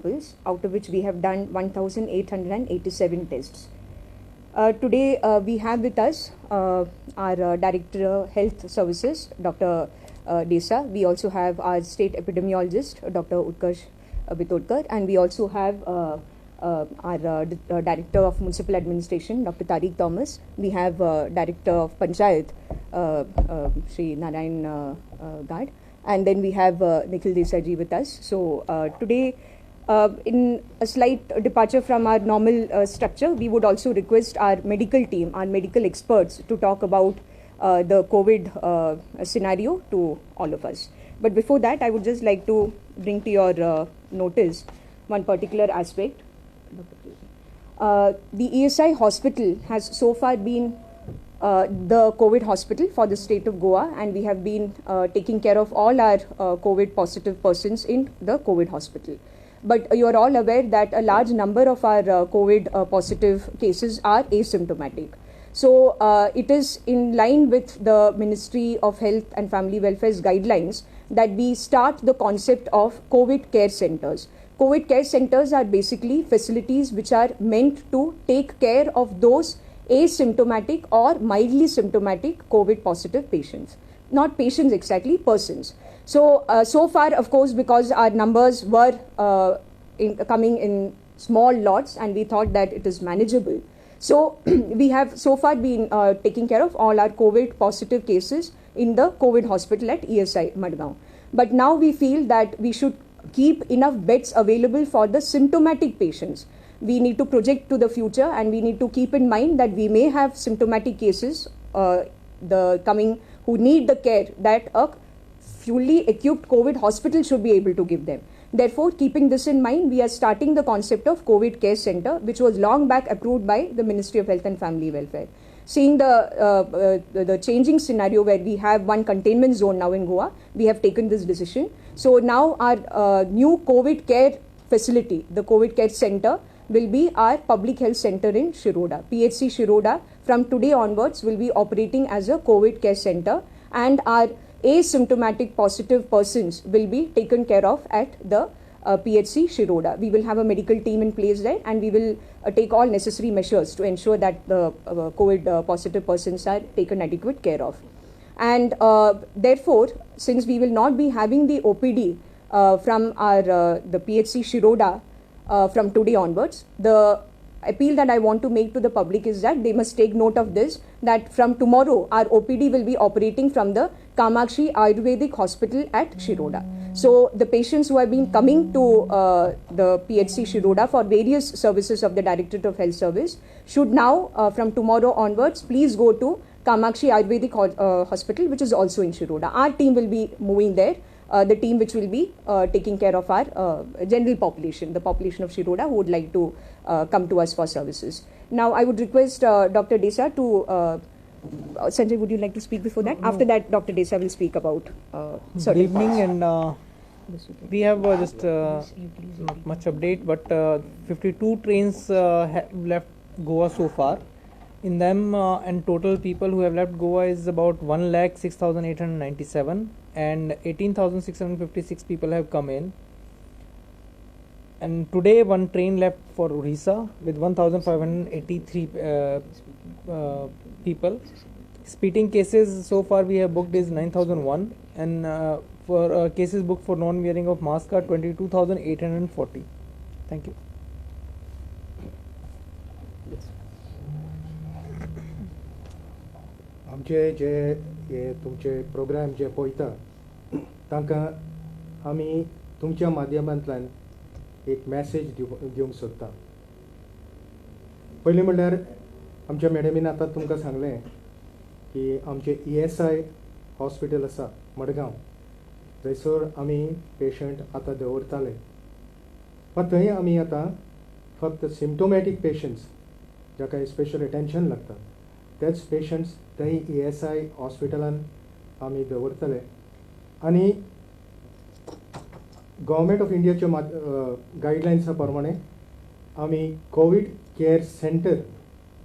samples, out of which we have done 1,887 tests. Today we have with us our Director Health Services, Dr. Desa. We also have our State Epidemiologist, Dr. Utkarsh Bidolkar, and we also have our Director of Municipal Administration, Dr. Tariq Thomas. We have Director of Panchayat, Shri Narayan Gad, and then we have Nikhil Desai ji with us. So today, in a slight departure from our normal structure, we would also request our medical team, our medical experts, to talk about the COVID scenario to all of us. But before that, I would just like to bring to your notice one particular aspect. The ESI hospital has so far been the COVID hospital for the state of Goa, and we have been taking care of all our COVID positive persons in the COVID hospital. But you are all aware that a large number of our COVID positive cases are asymptomatic. So it is in line with the Ministry of Health and Family Welfare's guidelines that we start the concept of COVID care centers. COVID care centers are basically facilities which are meant to take care of those asymptomatic or mildly symptomatic COVID positive patients. Not patients exactly, persons. So, so far, of course, because our numbers were coming in small lots and we thought that it is manageable. So, we have so far been taking care of all our COVID positive cases in the COVID hospital at ESI Madgaon. But now we feel that we should keep enough beds available for the symptomatic patients. We need to project to the future, and we need to keep in mind that we may have symptomatic cases the coming who need the care that a fully equipped COVID hospital should be able to give them. Therefore, keeping this in mind, we are starting the concept of COVID care center, which was long back approved by the Ministry of Health and Family Welfare. Seeing the changing scenario where we have one containment zone now in Goa, we have taken this decision. So now our new COVID care facility, the COVID care center, will be our public health center in Shiroda. PHC Shiroda from today onwards will be operating as a COVID care center, and our asymptomatic positive persons will be taken care of at the PHC Shiroda. We will have a medical team in place there, and we will take all necessary measures to ensure that the COVID positive persons are taken adequate care of. And therefore, since we will not be having the OPD from our the PHC Shiroda from today onwards, the appeal that I want to make to the public is that they must take note of this, that from tomorrow our OPD will be operating from the Kamakshi Ayurvedic Hospital at Shiroda. So the patients who have been coming to the PHC Shiroda for various services of the Directorate of Health Service should now from tomorrow onwards please go to Kamakshi Ayurvedic Hospital, which is also in Shiroda. Our team will be moving there. The team which will be taking care of our general population, the population of Shiroda who would like to come to us for services. Now, I would request Dr. Desa to, Sanjay, would you like to speak before that? No. After that, Dr. Desa will speak about Good evening, and we have just not much update, but 52 trains have left Goa so far. In them, and total people who have left Goa is about 1,06,897, and 18,656 people have come in. And today one train left for Orissa with 1,583 people. Speeding cases so far we have booked is 9,001, and for cases booked for non-wearing of mask are 22,840. Thank you. आमचे जे हे तुमचे programme जे पळयता तांकां आमी तुमच्या माध्यमांतल्यान एक message दिवंक सोदता. पयलीं म्हणल्यार आमच्या मॅडमीन आतां तुमकां सांगलें की आमचें ESI hospital आसा मडगांव, थंयसर आमी पेशंट आतां दवरताले, पण थंय आमी आतां फक्त सिम्टोमॅटीक पेशंट्स जाका स्पेशल अटेन्शन लागता तेच पेशंट्स थंय ESI हॉस्पिटलान आमी दवरतले. आनी गव्हर्मेंट ऑफ इंडियाच्या गायडलायन्सा प्रमाणे आमी कोवीड केअर सेंटर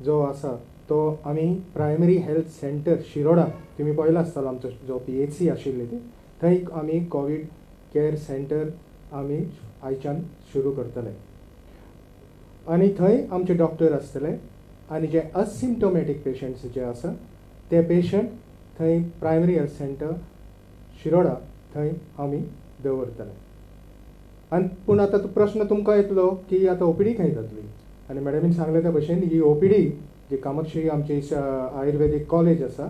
जो आसा तो आमी प्रायमरी हेल्थ सेंटर शिरोडा, तुमी पळयला आसतलो आमचो जो PHC आशिल्ली ती, थंय आमी कोवीड केअर सेंटर आमी आयच्यान सुरू करतले आनी थंय आमचे डॉक्टर आसतले आनी जे असिम्टोमॅटीक पेशंट्स जे आसा ते पेशंट थंय प्रायमरी हेल्थ सेंटर शिरोडा थंय आमी दवरतले. आनी पूण आतां तो प्रश्न तुमकां येतलो की आतां ओपीडी खंय जातली आनी मॅडमीन सांगलें त्या भशेन ही ओपीडी जी कामाक्षी आमची आयुर्वेदीक कॉलेज आसा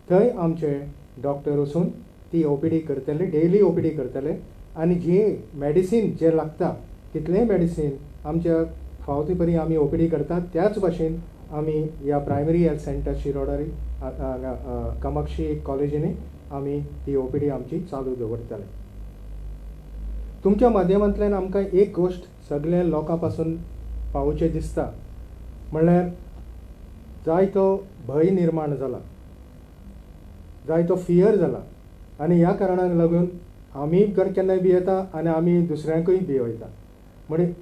थंय आमचे डॉक्टर वचून ती ओपीडी करतले, डेली ओपीडी करतले आनी जी मेडिसीन जे लागता तितलेंय मेडिसीन आमच्या फावो ते परी आमी ओपीडी करतात. त्याच भाशेन आमी ह्या प्रायमरी हेल्थ सेंटर शिरोडारी कामाक्षी कॉलेजींनी आमी ती ओपीडी आमची चालू दवरतले. तुमच्या माध्यमांतल्यान आमकां एक गोश्ट सगल्या लोकां पासून पावोवचें दिसता म्हणल्यार जायतो भंय निर्माण जाला, जायतो फियर जाला आनी ह्या कारणाक लागून आमी केन्नाय भियेता आनी आमी दुसऱ्यांकूय भिवयता. म्हणजे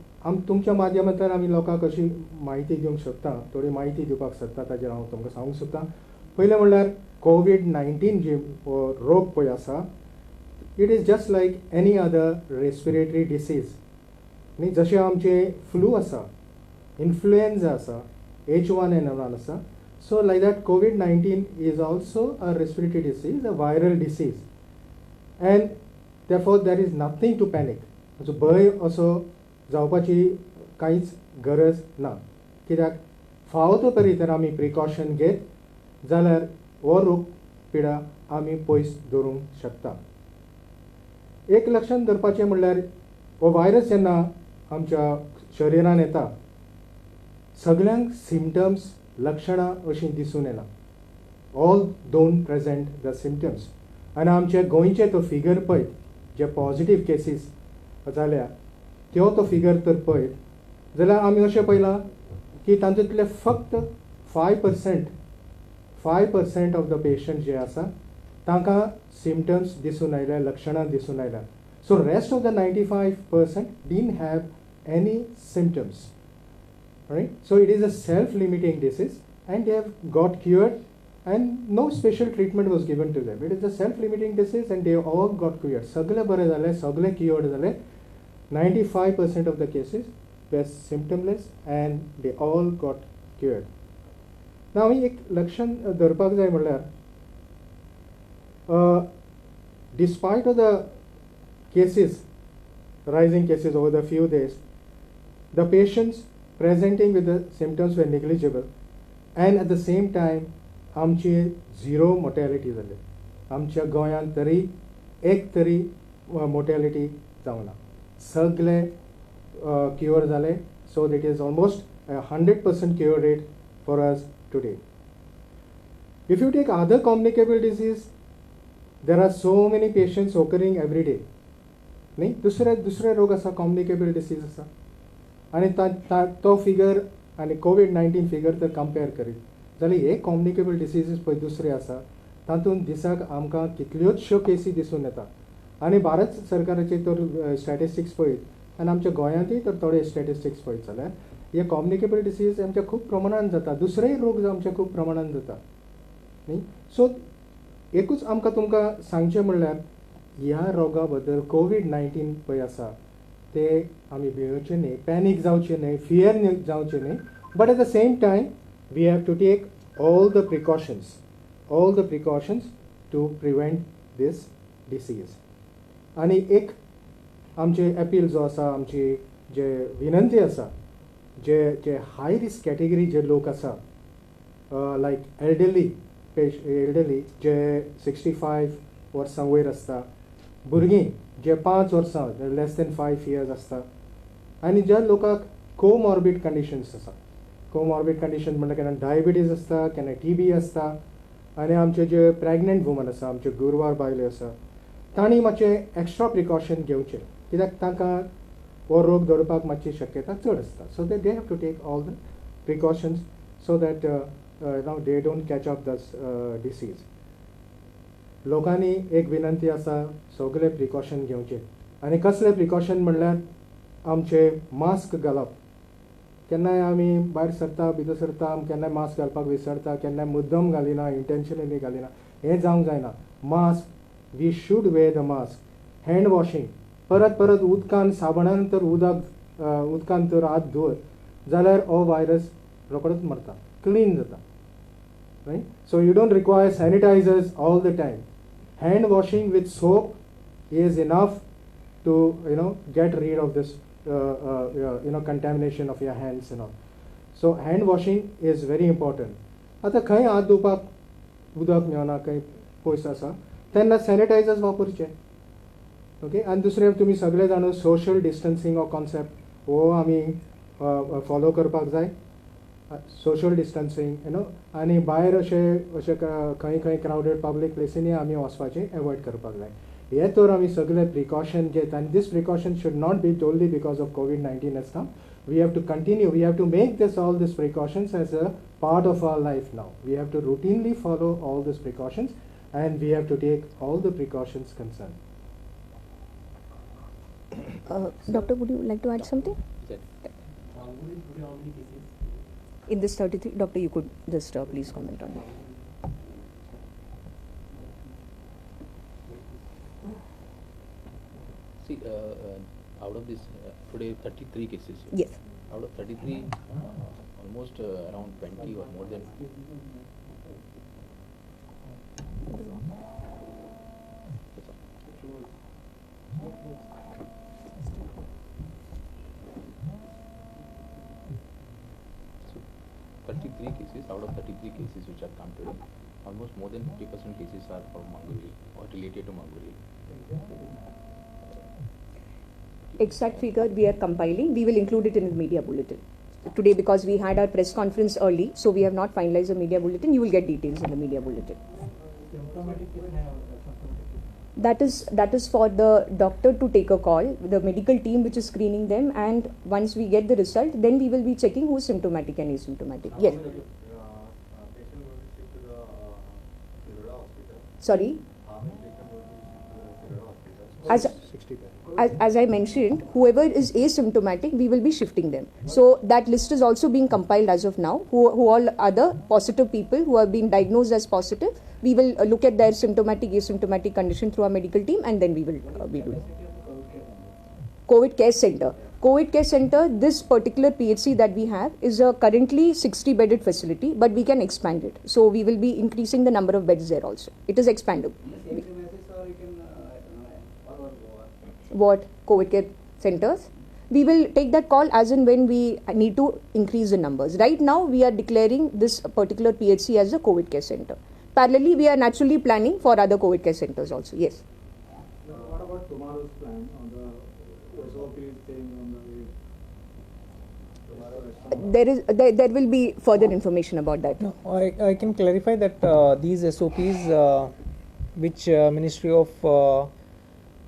तुमच्या माध्यमांतल्यान आमी लोकांक अशी म्हायती दिवंक शकता, थोडी म्हायती दिवपाक शकता, ताजेर हांव तुमकां सांगूंक सोदता. पयलें म्हणल्यार कोवीड-19 जी रोग पळय आसा it is just like any other respiratory disease. न्ही, जशें आमचें फ्लू आसा, इन्फ्लुएन्जा आसा, H1N1 आसा, so like that COVID-19 is also a respiratory disease, a viral disease and therefore there is nothing to panic. असो भंय असो जावपाची कांयच गरज ना, कित्याक फावो तो परी तर आमी प्रिकॉशन घेत जाल्यार हो रोग पिडा आमी पयस दवरूंक शकता. एक लक्षांत दवरपाचें म्हणल्यार हो व्हायरस जेन्ना आमच्या शरिरान येता सगळ्यांक सिमटम्स लक्षणां अशीं दिसून येना, all don't present the symptoms. आनी आमचे गोंयचे तो फिगर पळयत जे पॉझिटीव केसीस जाल्या त्यो तो फिगर तर पळयत जाल्यार आमी अशें पळयलां की तातूंतले फक्त 5% ऑफ the patient जे आसा तांकां सिमटम्स दिसून आयल्या, लक्षणां दिसून आयल्या. So rest of the 95% didn't have any symptoms, right? So it is a self-limiting disease and they have got cured and no special treatment was given to them. It is a self-limiting disease and they all got cured. सगळे बरे जाले, सगळे cured जाले. 95% of the cases were symptomless and they all got cured. Now आमी एक लक्षांत धरपाक जाय म्हणल्यार despite of the cases, rising cases over the few days, the patients presenting with the symptoms were negligible and at the same time आमची zero mortality जाली. आमच्या गोंयांत तरी एक तरी मोर्टेलिटी जावना, सगळे क्युअर जाले. So that is almost 100% cure rate for us today. If you take other communicable disease there are so many patients occurring every day. न्ही, दुसरे दुसरे रोग आसा, कम्युनिकेबल डिसीज आसा आनी तो फिगर आनी कोवीड-19 फिगर तर कंपेर करीत जाल्यार हे कम्युनिकेबल डिसीजीस पळय दुसरे आसा तातूंत दिसाक आमकां कितल्योचश्यो केसी दिसून येता. आनी भारत सरकाराचे तर स्टॅटिस्टिक्स पळयत आनी आमच्या गोंयांतूय तर थोडे स्टॅटिस्टिक्स पळयत जाल्यार हे कम्युनिकेबल डिसीज आमच्या खूब प्रमाणान जाता, दुसरेय रोग आमच्या खूब प्रमाणान जाता न्ही. सो एकूच आमकां तुमकां सांगचें म्हणल्यार ह्या रोगा बद्दल कोवीड-19 पळय आसा ते आमी भियोवचें न्ही, पॅनीक जावचें न्ही, फियर जावचें न्ही, but at the same time we have to take all the precautions, all the precautions to prevent this disease. आनी एक आमचे अपील जो आसा, आमची जे विनंती आसा, जे जे हाय रिस्क कॅटेगरी जे लोक आसा लायक एल्डरली एल्डरली जे 65 वर्सां वयर आसता, भुरगीं जे 5 वर्सां लेस देन 5 इयर्स आसता आनी ज्या लोकांक कोमॉर्बीड कंडिशन्स आसा. कोमॉर्बीड कंडिशन म्हणल्यार केन्ना डायबिटीज आसता, केन्ना टीबी आसता आनी आमचे जे प्रेग्नंट वुमन आसा, आमचे गुरवार बायल्यो आसा तांणी मातशें एक्स्ट्रा प्रिकॉशन घेवचें, कित्याक तांकां हो रोग धरपाक मातशी शक्यता चड आसता. So they have to take all the precautions so that now they don't catch up this disease. लोकांनी एक विनंती आसा, सगळे प्रिकॉशन घेवचे. आनी कसले प्रिकॉशन म्हणल्यार आमचे मास्क घालप. केन्नाय आमी भायर सरता, भितर सरता, केन्नाय मास्क घालपाक विसरता, केन्नाय मुद्दम घालिना, इंटेन्शनली घालिना, हें जावंक जायना. Mask, we should wear the mask. Hand washing, परत परत उदकान साबणान तर उदक उदकान तर हात धुवत जाल्यार हो व्हायरस रोखडोच मरता, क्लीन जाता, right. So you don't require sanitizers all the time. Hand washing with soap is enough to you know get rid of this you know contamination of your hands and all. So hand washing is very important. आतां खंय हात धुवपाक उदक मेळना, खंय पयस आसा तेन्ना सॅनिटायझर्स वापरचे, ओके. आनी दुसरें तुमी सगळे जाण सोशल डिस्टन्सींग हो कॉन्सेप्ट हो आमी फॉलो करपाक जाय. सोशल डिस्टन्सींग you know, आनी भायर अशें अशें खंय खंय क्रावडेड पब्लीक प्लेसींनी आमी वचपाचें एवॉयड करपाक जाय. हे तर आमी सगळे प्रिकॉशन घेत आनी this precaution should not be only because of COVID-19 has come. We have to continue, we have to make this all this precautions as a part of our life now. We have to routinely follow all these precautions and we have to take all the precautions concerned. Doctor, would you like to add something? In this 33, doctor, you could just please comment on that. See, out of this, today 33 cases. Yes. Out of 33, almost around 20 or more than. So, 33 cases, out of 33 cases which have come today, almost more than 50% cases are from Mangalore or related to Mangalore. Exact figure we are compiling. We will include it in the media bulletin today because we had our press conference early, so we have not finalized the media bulletin. You will get details in the media bulletin. That is for the doctor to take a call, the medical team which is screening them, and once we get the result, then we will be checking who is symptomatic and asymptomatic. Yes. Sorry? As I mentioned, whoever is asymptomatic, we will be shifting them. So that list is also being compiled as of now. Who all are the positive people who have been diagnosed as positive, we will look at their symptomatic, asymptomatic condition through our medical team, and then we will be doing. COVID Care Center. COVID Care Center, this particular PHC that we have is a currently 60-bedded facility, but we can expand it. So we will be increasing the number of beds there also. It is expandable. What COVID care centers? We will take that call as and when we need to increase the numbers. Right now, we are declaring this particular PHC as a COVID care center. Parallelly, we are naturally planning for other COVID care centers also. Yes. What about tomorrow's plan on the SOP thing on the There will be further information about that. No, I can clarify that these SOPs which Ministry of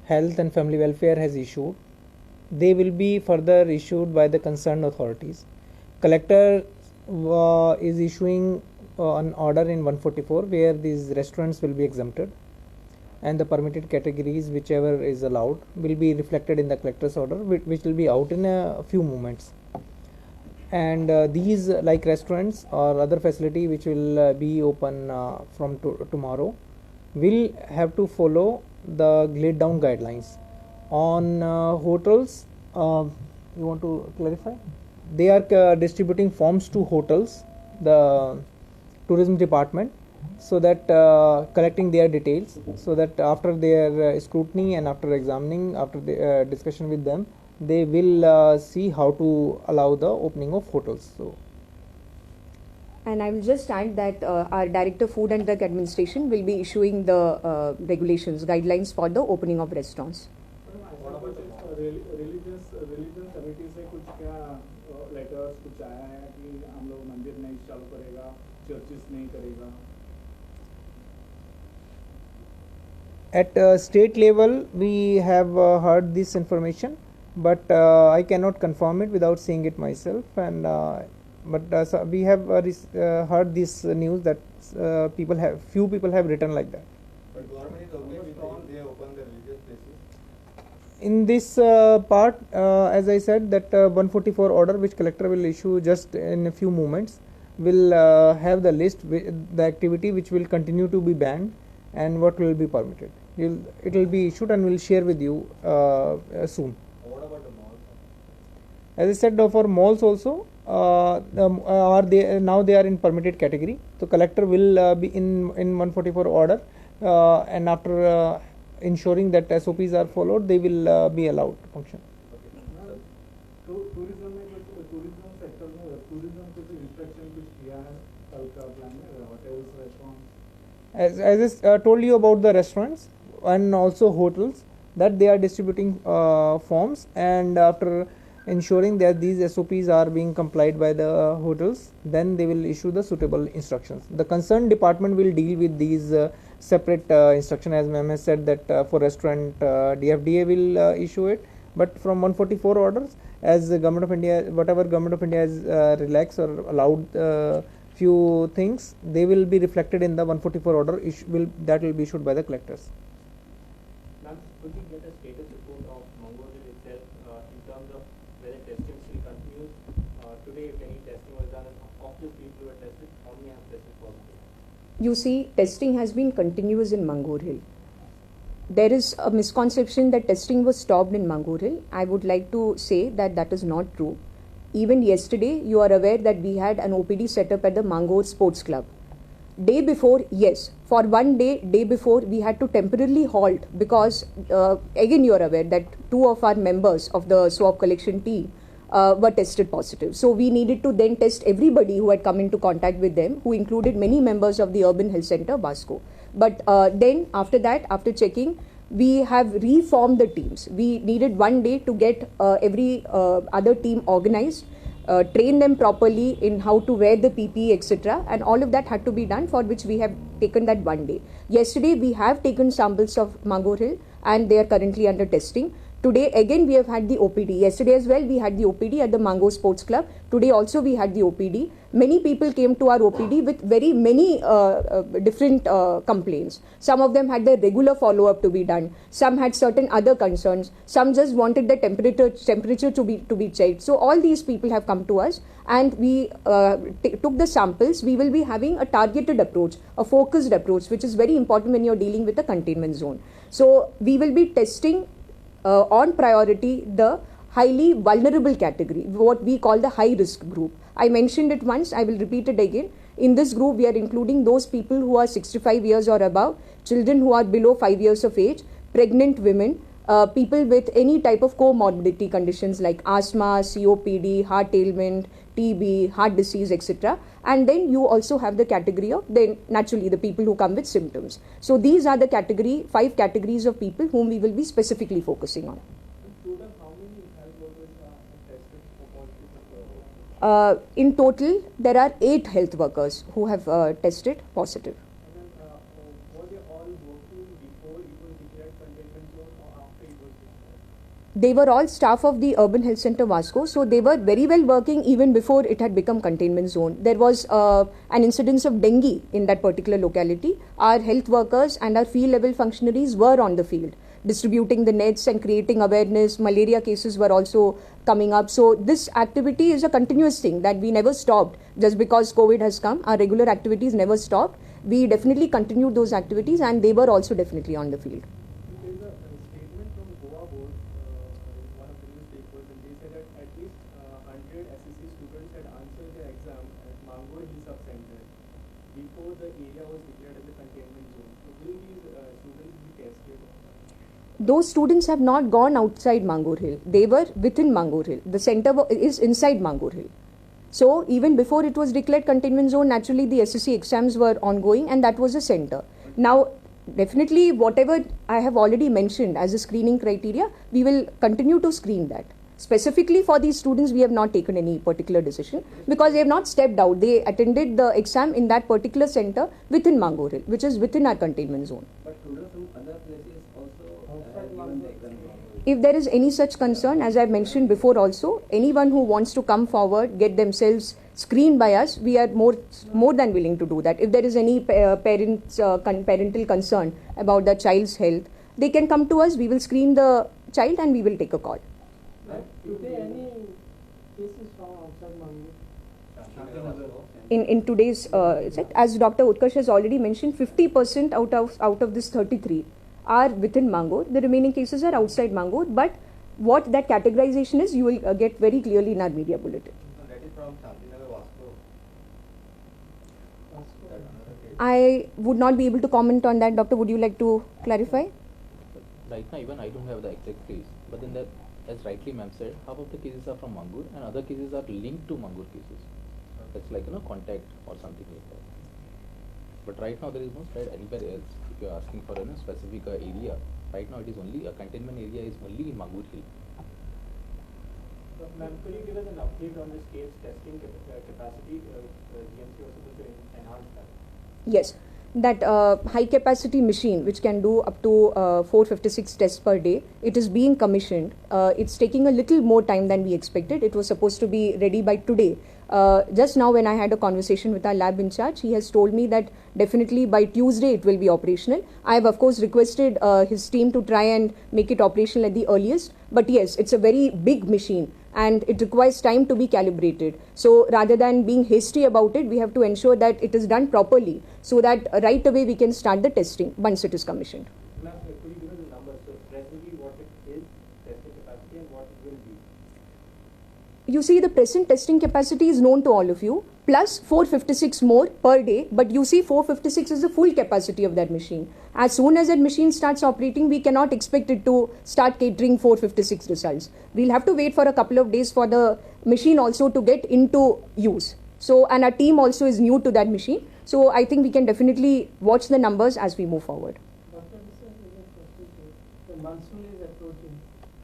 Health and Family Welfare has issued, they will be further issued by the concerned authorities. Collector is issuing an order in 144 where these restaurants will be exempted and the permitted categories, whichever is allowed, will be reflected in the collector's order, which will be out in a few moments. And these, like restaurants or other facility which will be open from tomorrow, will have to follow the laid down guidelines. On hotels, you want to clarify? They are distributing forms to hotels, the tourism department, so that collecting their details, so that after their scrutiny and after examining, after the discussion with them, they will see how to allow the opening of hotels. So. And I will just add that our Director Food and Drug Administration will be issuing the regulations, guidelines for the opening of restaurants. What about religious committee से कुछ क्या letters कुछ आया है कि हम लोग मंदिर नहीं चालू करेगा, churches नहीं करेगा? At state level, we have heard this information, but I cannot confirm it without seeing it myself. And but so we have heard this news that few people have written like that. But government is okay with it, they open the religious places. In this part, as I said, that 144 order which collector will issue just in a few moments will have the list, the activity which will continue to be banned and what will be permitted. It will be issued and we'll share with you soon. What about the malls? As I said, for malls also, now they are in permitted category. So collector will be in 144 order, and after ensuring that SOPs are followed, they will be allowed to function. Okay. Tourism sector में tourism कुछ instruction कुछ किया है कल का plan में, hotels, restaurants? As I told you about the restaurants and also hotels, that they are distributing forms, and after ensuring that these SOPs are being complied by the hotels, then they will issue the suitable instructions. The concerned department will deal with these separate instruction, as ma'am has said that for restaurant DFDA will issue it, but from 144 orders, as the Government of India, whatever Government of India has relaxed or allowed few things, they will be reflected in the 144 order that will be issued by the collectors. Ma'am, could we get a status report of Mangor Hill itself in terms of whether testing still continues? Today, if any testing was done, and of these people who were tested, how many have tested positive? You see, testing has been continuous in Mangor Hill. There is a misconception that testing was stopped in Mangor Hill. I would like to say that that is not true. Even yesterday, you are aware that we had an OPD set up at the Mangor Sports Club. Day before, yes, for one day, day before, we had to temporarily halt because, again, you are aware that 2 of our members of the swab collection team were tested positive. So we needed to then test everybody who had come into contact with them, who included many members of the Urban Health Center, Vasco. But then after that, after checking, we have reformed the teams. We needed one day to get every other team organized, train them properly in how to wear the PPE, etc. And all of that had to be done, for which we have taken that one day. Yesterday, we have taken samples of Mangor Hill and they are currently under testing. Today, again, we have had the OPD. Yesterday as well, we had the OPD at the Mangor Sports Club. Today also, we had the OPD. Many people came to our OPD with very many different complaints. Some of them had their regular follow-up to be done. Some had certain other concerns. Some just wanted the temperature to be checked. So all these people have come to us and we took the samples. We will be having a targeted approach, a focused approach, which is very important when you're dealing with the containment zone. So we will be testing on priority the highly vulnerable category, what we call the high risk group. I mentioned it once, I will repeat it again. In this group, we are including those people who are 65 years or above, children who are below 5 years of age, pregnant women, people with any type of comorbidity conditions like asthma, COPD, heart ailment, TB, heart disease, etc. And then you also have the category of then naturally the people who come with symptoms. So these are the five categories of people whom we will be specifically focusing on. Total, how many health workers are tested for positive? In total, there are 8 health workers who have tested positive. And then, were they all working before it was declared containment zone or after it was declared? They were all staff of the Urban Health Center Vasco, so they were very well working even before it had become containment zone. There was an incidence of dengue in that particular locality. Our health workers and our field level functionaries were on the field, distributing the nets and creating awareness. Malaria cases were also coming up. So this activity is a continuous thing that we never stopped just because COVID has come. Our regular activities never stopped. We definitely continued those activities and they were also definitely on the field. There's a statement from Goa board in one of the newspapers, and they said that at least 100 SSC students had answered their exam at Mangor Hill Sub-Center before the area was declared as a containment zone. So will these students be tested? Those students have not gone outside Mangor Hill. They were within Mangor Hill. The center is inside Mangor Hill. So even before it was declared containment zone, naturally the SSC exams were ongoing and that was a center. Now, definitely whatever I have already mentioned as a screening criteria, we will continue to screen that. Specifically for these students, we have not taken any particular decision because they have not stepped out. They attended the exam in that particular center within Mangor Hill, which is within our containment zone. But students from other places also given the exam. If there is any such concern, as I mentioned before also, anyone who wants to come forward, get themselves screened by us, we are more than willing to do that. If there is any parental concern about the child's health, they can come to us, we will screen the child and we will take a call. Today, any cases from outside Mangor? In today's, as Dr. Utkarsh has already mentioned, 50% out of this 33 are within Mangor. The remaining cases are outside Mangor, but what that categorization is, you will get very clearly in our media bulletin. So that is from Shantinagar, Vasco. I would not be able to comment on that. Doctor, would you like to clarify? Right now, even I don't have the exact case, but then that, as rightly ma'am said, half of the cases are from Mangur and other cases are linked to Mangur cases. That's like, you know, contact or something like that. But right now there is no spread anywhere else. If you are asking for a specific area, right now it is only a containment area is only in Mangur Hill. Ma'am, could you give us an update on the state's testing capacity? GMC was supposed to enhance that. Yes, that high capacity machine which can do up to 456 tests per day, it is being commissioned. It's taking a little more time than we expected. It was supposed to be ready by today. Just now when I had a conversation with our lab in charge, he has told me that definitely by Tuesday it will be operational. I have of course requested his team to try and make it operational at the earliest. But yes, it's a very big machine and it requires time to be calibrated. So rather than being hasty about it, we have to ensure that it is done properly so that right away we can start the testing once it is commissioned. Ma'am, could you give us the numbers? So presently what it is, testing capacity, and what it will be? You see, the present testing capacity is known to all of you, plus 456 more per day, but you see 456 is the full capacity of that machine. As soon as that machine starts operating, we cannot expect it to start catering 456 results. We'll have to wait for a couple of days for the machine also to get into use. So, and our team also is new to that machine. So I think we can definitely watch the numbers as we move forward. Doctor, this is a question. The monsoon is approaching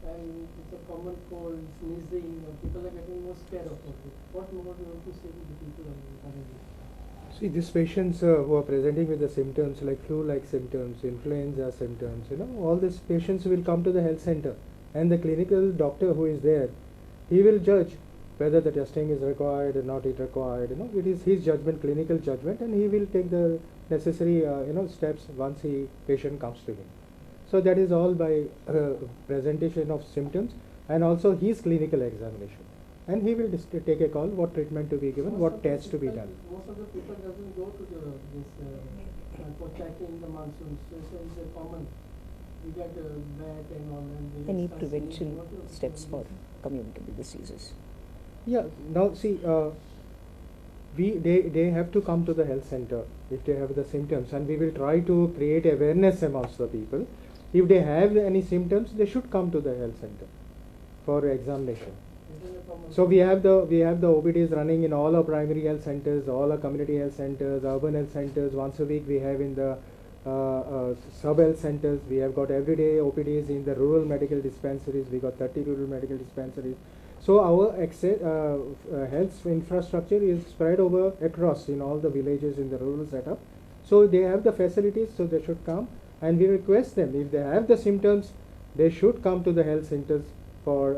and it's a common cold, sneezing, and people are getting more scared of it. What more do you want to say to the people regarding this? See, these patients who are presenting with the symptoms like flu-like symptoms, influenza symptoms, you know, all these patients will come to the health center, and the clinical doctor who is there, he will judge whether the testing is required or not it required. You know, it is his judgment, clinical judgment, and he will take the necessary steps once the patient comes to him. So that is all by presentation of symptoms and also his clinical examination. And he will take a call what treatment to be given, what tests to be done. Most of the people doesn't go to the, this for checking in the monsoon. So it's a common. We get wet and all. And any prevention steps for communicable diseases? Yeah. Now see, they have to come to the health center if they have the symptoms, and we will try to create awareness amongst the people. If they have any symptoms, they should come to the health center for examination. So we have the OPDs running in all our primary health centers, all our community health centers, urban health centers. Once a week we have in the sub health centers. We have got everyday OPDs in the rural medical dispensaries. We got 30 rural medical dispensaries. So our access, health infrastructure is spread over across in all the villages in the rural setup. So they have the facilities, so they should come, and we request them if they have the symptoms, they should come to the health centers for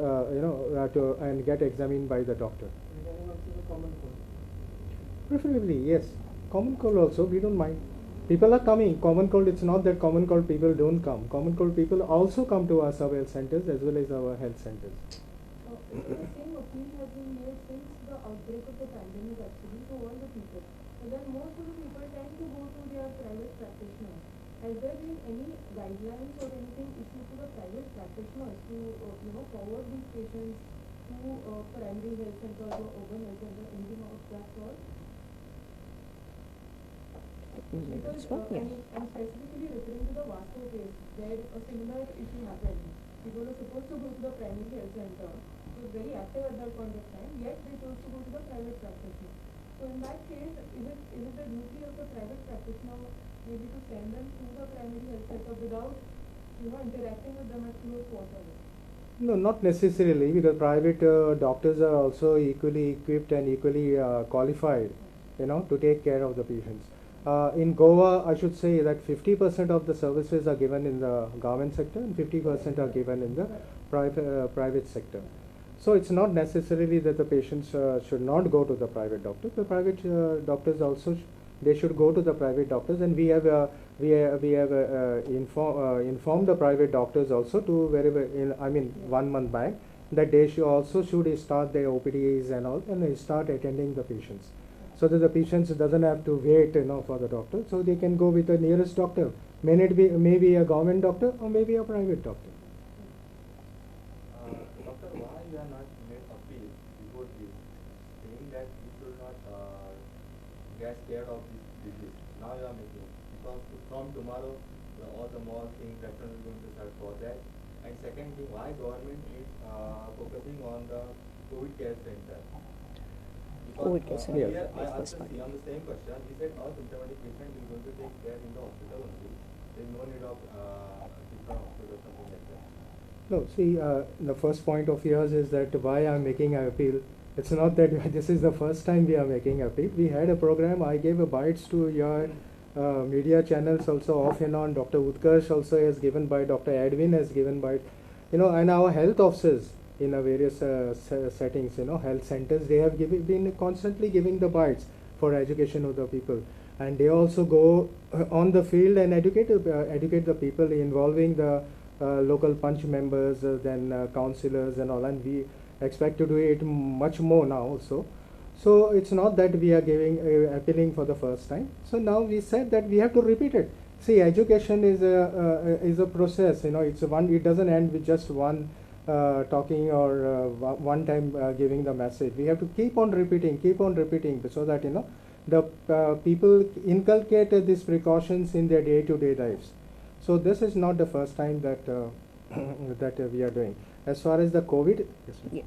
to and get examined by the doctor. Common cold. Preferably, yes. Common cold also, we don't mind. People are coming. Common cold, it's not that common cold people don't come. Common cold people also come to our sub health centers as well as our health centers. The same appeal has been made since the outbreak of the pandemic actually to all the people. But then most of the people tend to go to their private practitioners. Has there been any guidelines or anything issued to the private practitioners to forward these patients to primary health centers or urban health centers, anything of that sort? Because I'm specifically referring to the Vasco case, where a similar issue happened. People were supposed to go to the primary health center, who was very active at that point of time, yet they chose to go to the private practitioner. So in that case, is it the duty of the private practitioner maybe to send them to the primary health center without, interacting with them at close quarters? No, not necessarily, because private doctors are also equally equipped and equally qualified, to take care of the patients. In Goa, I should say that 50% of the services are given in the government sector and 50% are given in the private sector. So it's not necessarily that the patients should not go to the private doctor. The private doctors also they should go to the private doctors, and we have informed the private doctors also to very 1 month back that they should also start their OPDs and all and start attending the patients. so that the patients doesn't have to wait, you know, for the doctor. So they can go with the nearest doctor. May it be maybe a government doctor or maybe a private doctor. Doctor, why you are not made appeal before this, saying that you should not get scared of this disease? Now you are making, because from tomorrow all the mall things, restaurant is going to start for that. And second thing, why government is focusing on the COVID care center? Because, COVID care center. Here I asked on the same question. He said all symptomatic patients will going to take care in the hospital only. There is no need of different hospital or something like that. No, see, the first point of yours is that why I am making an appeal. It's not that this is the first time we are making appeal. We had a program. I gave a bites to your media channels also off and on. Dr. Utkarsh also has given bite. Dr. Edwin has given bite. You know, and our health officers in various settings, you know, health centers, they have been constantly giving the bites for education of the people. And they also go on the field and educate the people involving the local punch members, then councillors and all, and we expect to do it much more now also. So it's not that we are giving appealing for the first time. So now we said that we have to repeat it. See, education is a process, you know. It's one. It doesn't end with just one talking or one time giving the message. We have to keep on repeating, so that, you know, the people inculcate these precautions in their day-to-day lives. So this is not the first time that that we are doing. As far as the COVID, yes, yeah.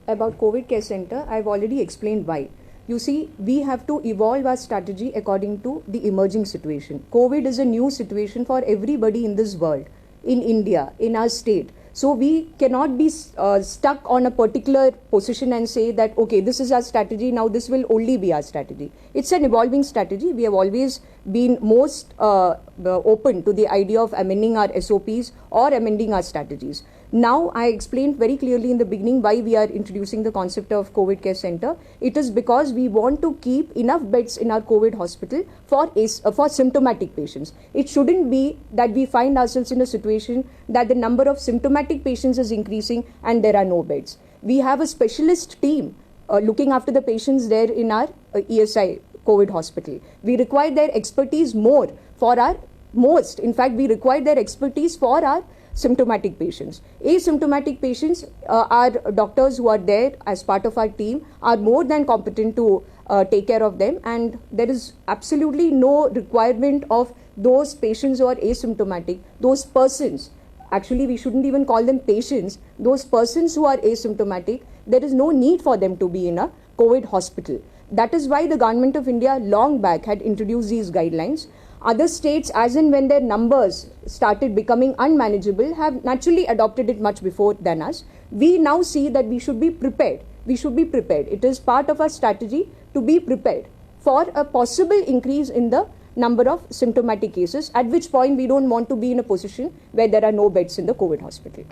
About COVID care center, I've already explained why. You see, we have to evolve our strategy according to the emerging situation. COVID is a new situation for everybody in this world, in India, in our state. So we cannot be stuck on a particular position and say that, okay, this is our strategy, now this will only be our strategy. It's an evolving strategy. We have always been most open to the idea of amending our SOPs or amending our strategies. Now, I explained very clearly in the beginning why we are introducing the concept of COVID care center. It is because we want to keep enough beds in our COVID hospital for symptomatic patients. It shouldn't be that we find ourselves in a situation that the number of symptomatic patients is increasing and there are no beds. We have a specialist team looking after the patients there in our ESI COVID hospital. We require their expertise more for our most. In fact, we require their expertise for our symptomatic patients. Asymptomatic patients, our doctors who are there as part of our team are more than competent to take care of them, and there is absolutely no requirement of those patients who are asymptomatic, those persons. Actually, we shouldn't even call them patients. Those persons who are asymptomatic, there is no need for them to be in a COVID hospital. That is why the Government of India long back had introduced these guidelines. Other states, as and when their numbers started becoming unmanageable, have naturally adopted it much before than us. We now see that we should be prepared. We should be prepared. It is part of our strategy to be prepared for a possible increase in the number of symptomatic cases, at which point we don't want to be in a position where there are no beds in the COVID hospital.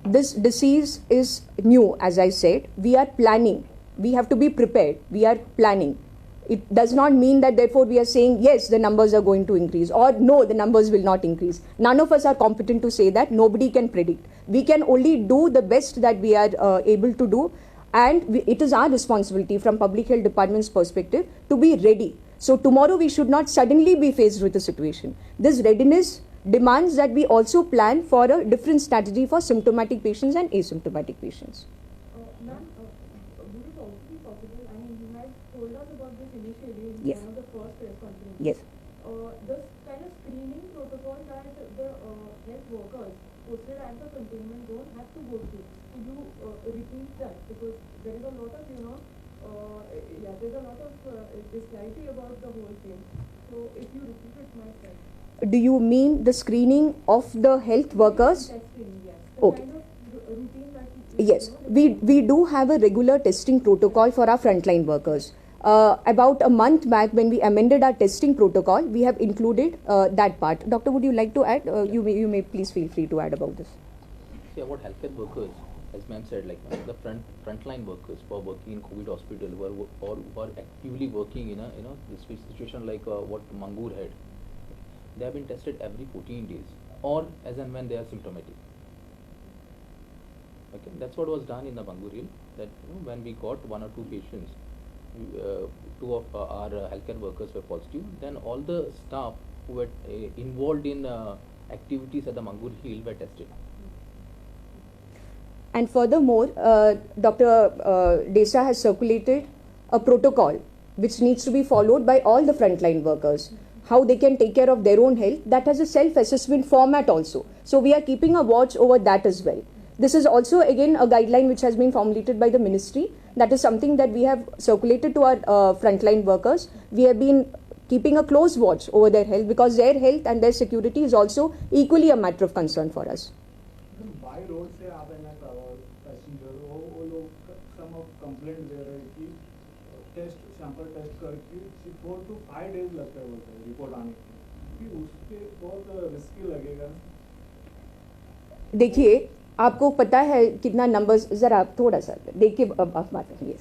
This disease is new, as I said. We are planning. We have to be prepared. We are planning. It does not mean that therefore we are saying, yes, the numbers are going to increase, or no, the numbers will not increase. None of us are competent to say that. Nobody can predict. We can only do the best that we are able to do, and it is our responsibility from public health department's perspective to be ready. So tomorrow we should not suddenly be faced with a situation. This readiness demands that we also plan for a different strategy for symptomatic patients and asymptomatic patients. Ma'am, would it also be possible, I mean, you had told us about this initially in yes. one of the first press conferences. Yes. This kind of screening protocol that the health workers posted at the containment zone have to go through. Could you repeat that? Because there is a lot of, you know, there's a lot of disparity about the whole thing. So if you repeat it myself. Do you mean the screening of the health workers? Testing, yes. The okay. Kind of routine that yes, we do have a regular testing protocol for our frontline workers. About a month back, when we amended our testing protocol, we have included that part. Doctor, would you like to add? You may please feel free to add about this. See, about healthcare workers, as ma'am said, like the frontline workers who are working in COVID hospital, who are actively working in a this situation like what Mangur had, they have been tested every 14 days or as and when they are symptomatic. Okay, that's what was done in the Mangur Hill, that when we got 1 or 2 patients, 2 of our healthcare workers were positive, then all the staff who were involved in activities at the Mangur Hill were tested. And furthermore, Dr. Desa has circulated a protocol which needs to be followed by all the frontline workers, how they can take care of their own health. That has a self-assessment format also. So we are keeping a watch over that as well. This is also again a guideline which has been formulated by the ministry. That is something that we have circulated to our frontline workers. We have been keeping a close watch over their health, because their health and their security is also equally a matter of concern for us. By road से आप है ना passenger वो लोग some of complaint दे रहे हैं कि taste sample taste करके 4 to 5 days लगता है बोलते हैं रिपोर्ट आने के, कि उसके बहुत रिस्की लगेगा। देखिए, आपको पता है कितना नंबर्स, ज़रा आप थोड़ा सा देखिए बात करिए,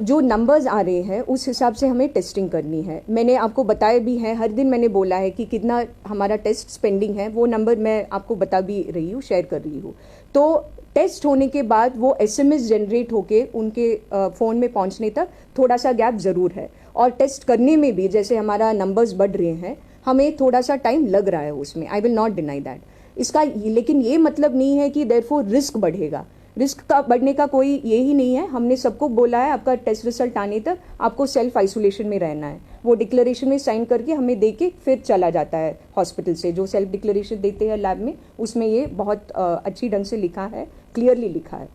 जो नंबर्स आ रहे हैं उस हिसाब से हमें टेस्टिंग करनी है। मैंने आपको बताया भी है, हर दिन मैंने बोला है कि कितना हमारा टेस्ट स्पेंडिंग है, वो नंबर मैं आपको बता भी रही हूँ, शेयर कर रही हूँ। तो टेस्ट होने के बाद वो SMS generate होके उनके फ़ोन में पहुँचने तक थोड़ा सा गैप ज़रूर है, और टेस्ट करने में भी जैसे हमारा नंबर्स बढ़ रहे हैं हमें थोड़ा सा टाइम लग रहा है उसमें, I will not deny that. इसका लेकिन ये मतलब नहीं है कि देयरफॉर रिस्क बढ़ेगा। रिस्क का बढ़ने का कोई ये ही नहीं है। हमने सबको बोला है आपका टेस्ट रिजल्ट आने तक आपको सेल्फ आइसोलेशन में रहना है। वो डिक्लेरेशन में साइन करके हमें दे के फिर चला जाता है हॉस्पिटल से। जो सेल्फ डिक्लेरेशन देते हैं लैब में, उसमें ये बहुत अच्छी ढंग से लिखा है, क्लियरली लिखा है।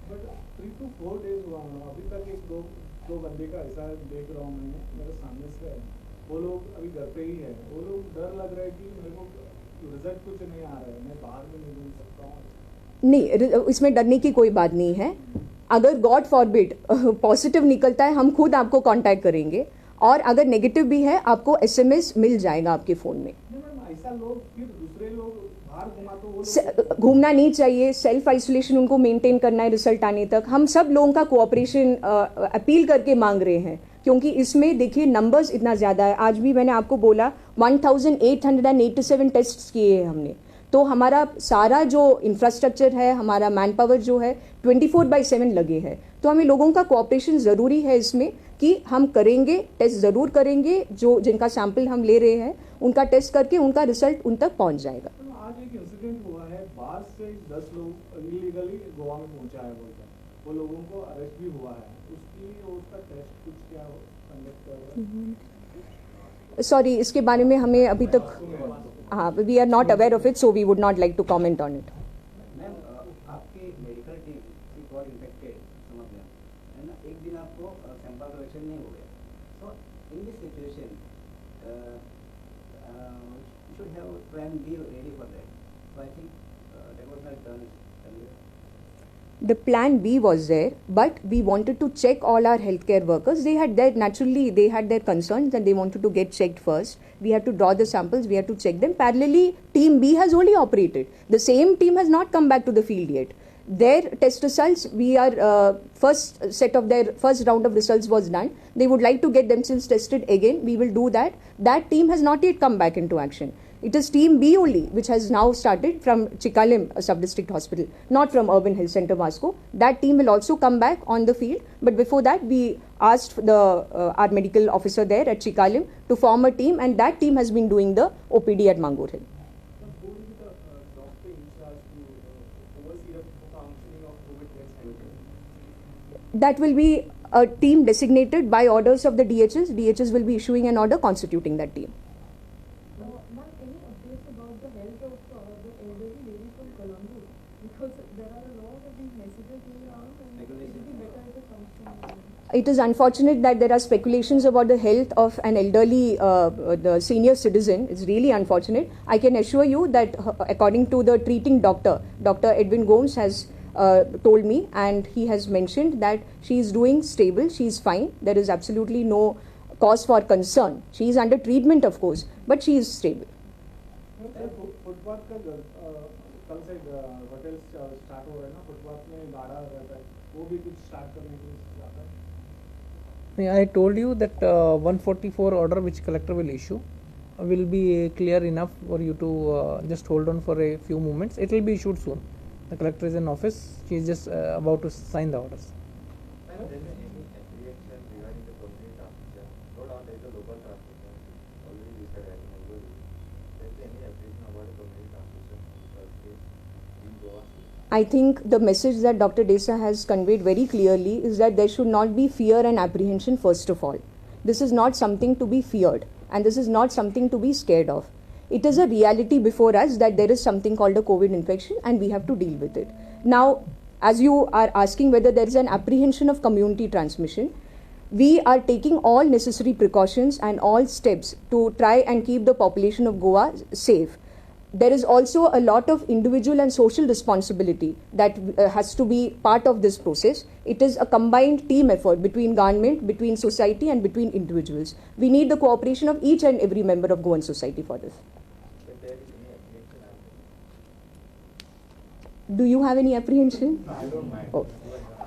3 to 4 days हुआ, अभी तक एक दो बंदे का ऐसा देख रहा हूँ मैं, मेरे सामने से है, वो लोग अभी घर पे ही है। वो लोग डर लग रहा है कि मेरे को रिजल्ट कुछ नहीं आ रहा है, मैं बाहर भी नहीं घूम सकता हूँ। नहीं, इसमें डरने की कोई बात नहीं है। अगर गॉड फॉरबिड पॉजिटिव निकलता है, हम खुद आपको कांटेक्ट करेंगे, और अगर नेगेटिव भी है आपको SMS मिल जाएगा आपके फ़ोन में। ऐसा लोग फिर दूसरे लोग बाहर घुमा तो वो घूमना नहीं चाहिए, सेल्फ आइसोलेशन उनको मेंटेन करना है रिजल्ट आने तक। हम सब लोगों का कोऑपरेशन अपील करके मांग रहे हैं, क्योंकि इसमें देखिए नंबर्स इतना ज़्यादा है। आज भी मैंने आपको बोला 1887 टेस्ट किए हैं हमने। तो हमारा सारा जो इंफ्रास्ट्रक्चर है, हमारा मैन पावर जो है 24/7 लगे है। तो हमें लोगों का कोऑपरेशन ज़रूरी है इसमें कि हम करेंगे टेस्ट, ज़रूर करेंगे। जो जिनका सैंपल हम ले रहे हैं उनका टेस्ट करके उनका रिजल्ट उन तक पहुंच जाएगा। तो आज एक इंसिडेंट हुआ है, बाहर से 10 लोग इलीगली गोवा में पहुंचा है बोलते हैं, वो लोगों को अरेस्ट भी हुआ है, उसकी उसका टेस्ट कुछ क्या कंडक्ट कर रहा है? सॉरी, इसके बारे में हमें अभी तक, हाँ, we are not aware of it, so we would not like to comment on it. Ma'am, आपकी medical team got infected, some of them, है ना, एक दिन आपको सैंपल कलेक्शन नहीं हो Gaya. So in this situation you should have plan B ready for that. So I think that was not done earlier. The plan B was there, but we wanted to check all our healthcare workers. They had their, naturally, they had their concerns and they wanted to get checked first. We had to draw the samples, we had to check them. Parallelly, team B has only operated. The same team has not come back to the field yet. Their test results, we are, first set of their first round of results was done. They would like to get themselves tested again. We will do that. That team has not yet come back into action. It is team B only which has now started from Chicalim Sub-District Hospital, not from Urban Health Center Vasco. That team will also come back on the field, but before that we asked the our medical officer there at Chicalim to form a team, and that team has been doing the OPD at Mangur Hill. Who will be the doctor in charge to oversee the functioning of COVID test center? That will be a team designated by orders of the DHS. DHS will be issuing an order constituting that team. It is unfortunate that there are speculations about the health of an elderly, the senior citizen. It's really unfortunate. I can assure you that according to the treating doctor, Dr. Edwin Gomes has told me, and he has mentioned that she is doing stable, she is fine. There is absolutely no cause for concern. She is under treatment, of course, but she is stable. I told you that 144 order which collector will issue will be clear enough for you to just hold on for a few moments. It will be issued soon. The collector is in office. She is just about to sign the orders. I think the message that Dr. Desa has conveyed very clearly is that there should not be fear and apprehension first of all. This is not something to be feared and this is not something to be scared of. It is a reality before us that there is something called a COVID infection and we have to deal with it. Now, as you are asking whether there is an apprehension of community transmission, we are taking all necessary precautions and all steps to try and keep the population of Goa safe. There is also a lot of individual and social responsibility that has to be part of this process. It is a combined team effort between government, between society and between individuals. We need the cooperation of each and every member of Goan society for this. Do you have any apprehension? No, I don't mind. Oh.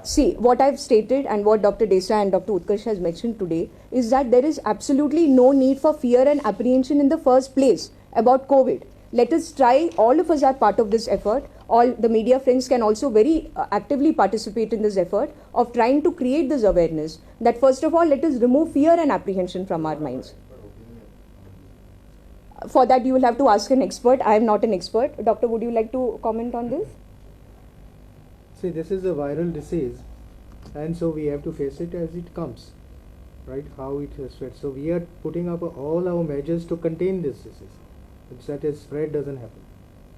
See, what I've stated and what Dr. Desa and Dr. Utkarsh has mentioned today is that there is absolutely no need for fear and apprehension in the first place about COVID. Let us try, all of us are part of this effort. All the media friends can also very actively participate in this effort of trying to create this awareness that first of all, let us remove fear and apprehension from our minds. For that, you will have to ask an expert. I am not an expert. Doctor, would you like to comment on this? See, this is a viral disease, and so we have to face it as it comes, right? How it has spread. So we are putting up all our measures to contain this disease, that its spread doesn't happen.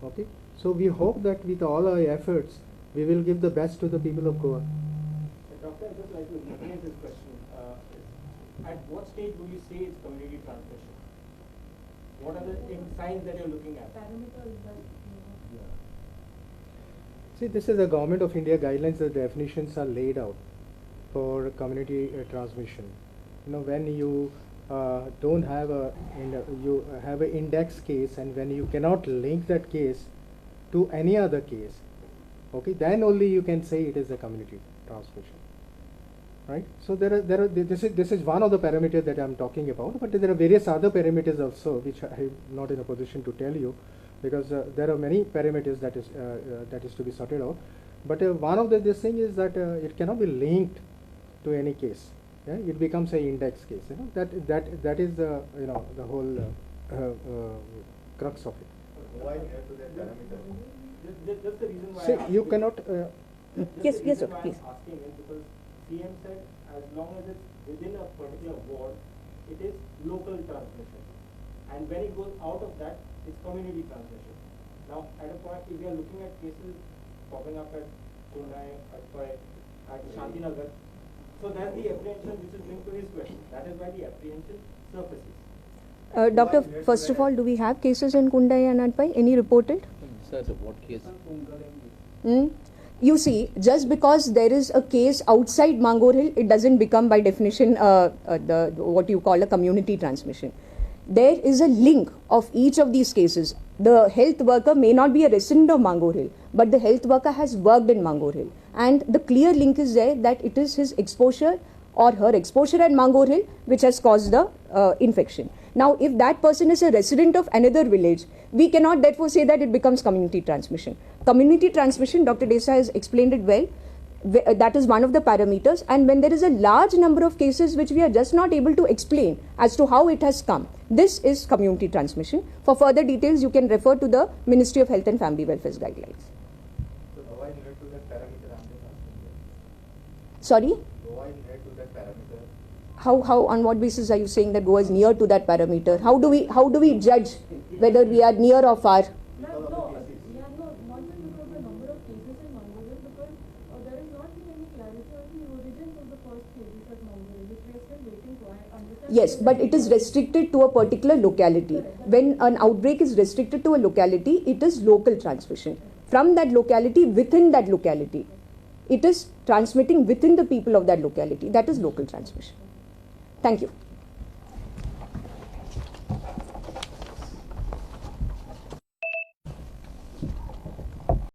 Okay, so we hope that with all our efforts, we will give the best to the people of Goa. Doctor, I'd just like to rephrase this question. At what stage will you say it's community transmission? What are the signs that you're looking at? Parameters that, you know. Yeah. See, this is the Government of India guidelines. The definitions are laid out for community transmission. You know, when you don't have a, you have an index case, and when you cannot link that case to any other case, okay, then only you can say it is a community transmission, right? So there are this is one of the parameters that I'm talking about, but there are various other parameters also which I'm not in a position to tell you, because there are many parameters that is to be sorted out. But one of the this thing is that it cannot be linked to any case. Yeah, it becomes an index case. You know, that is the, you know, the whole crux of it. Why near to that parameter? That's the reason why. See, you cannot. Yes, yes, sir, please. I'm asking is because CM said as long as it's within a particular ward, it is local transmission, and when it goes out of that, it's community transmission. Now, at a point, if we are looking at cases popping up at Kundai, at Pai, at Shantinagar. So that's the apprehension which is linked to his question. That is why the apprehension surfaces. Doctor, first of all, do we have cases in Kundai and Adpai? Any reported? Sir, what case? You see, just because there is a case outside Mangor Hill, it doesn't become by definition the what you call a community transmission. There is a link of each of these cases. The health worker may not be a resident of Mangor Hill, but the health worker has worked in Mangor Hill. And the clear link is there that it is his exposure or her exposure at Mangor Hill which has caused the infection. Now, if that person is a resident of another village, we cannot therefore say that it becomes community transmission. Community transmission, Dr. Desa has explained it well. That is one of the parameters, and when there is a large number of cases which we are just not able to explain as to how it has come, this is community transmission. For further details, you can refer to the Ministry of Health and Family Welfare's guidelines. So, Goa is near to that parameter, I'm just asking. Sorry? Goa is near to that parameter. How, on what basis are you saying that Goa is near to that parameter? How do we judge whether we are near or far? Yes, but it is restricted to a particular locality. When an outbreak is restricted to a locality, it is local transmission. From that locality, within that locality, it is transmitting within the people of that locality. That is local transmission. Thank you.